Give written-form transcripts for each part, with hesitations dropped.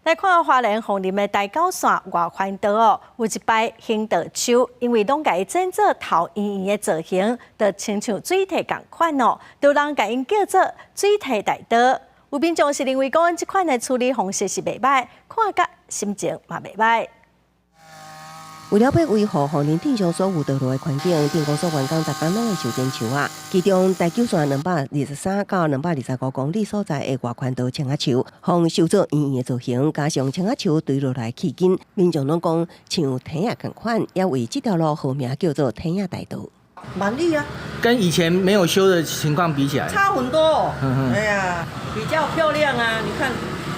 來看花蓮鳳林的台九線外環道哦，有一排行道樹，因為攏共伊剪做頭圓圓的造型，就親像水提仝款哦，就有人共𪜶叫做水提大道。有民眾是認為講，這款的處理方式是袂䆀，看甲心情嘛袂䆀。為了欲維護鳳林鎮上所有道路的環境，鎮公所員工逐工攏會修剪樹仔。其中台九線223到225公里所在的外環道青仔樹，予修做圓圓的造型，加上青仔樹垂落來氣根，民眾攏講像梯仔仝款，也為這條路號名叫做梯仔大道。滿意啊！跟以前沒有修的情況比起來，差很多。哎呀，比較漂亮啊！你看，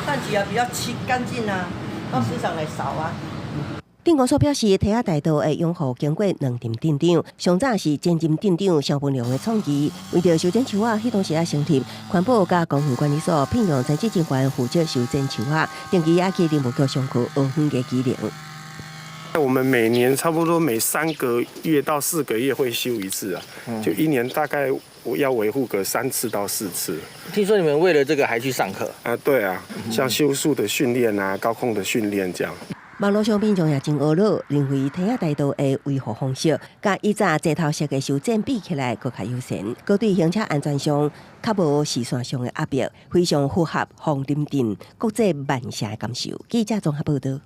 看起來比較清乾淨啊，到市場來掃啊。鎮公所表示，梯仔大道的養護經過兩任鎮長，上早是前任鎮長蕭文良的創意，為著修剪樹仔，彼當時仔成立環保佮公園管理所，聘用專職人員負責修剪樹仔，定期也去林務局上課學園藝技能。我們每年差不多每3個月到4個月會修一次啊，就一年大概要維護個3次到4次。聽說你們為了這個還去上課？啊，對啊，像修樹的訓練啊，高空的訓練這樣。網路上民眾也真懊惱，認為梯仔大道的維護方式，佮以前齊頭式的修剪比起來，閣較友善，閣對行車安全上較無視線上的壓迫，非常符合鳳林鎮國際慢城的感受。記者綜合報道。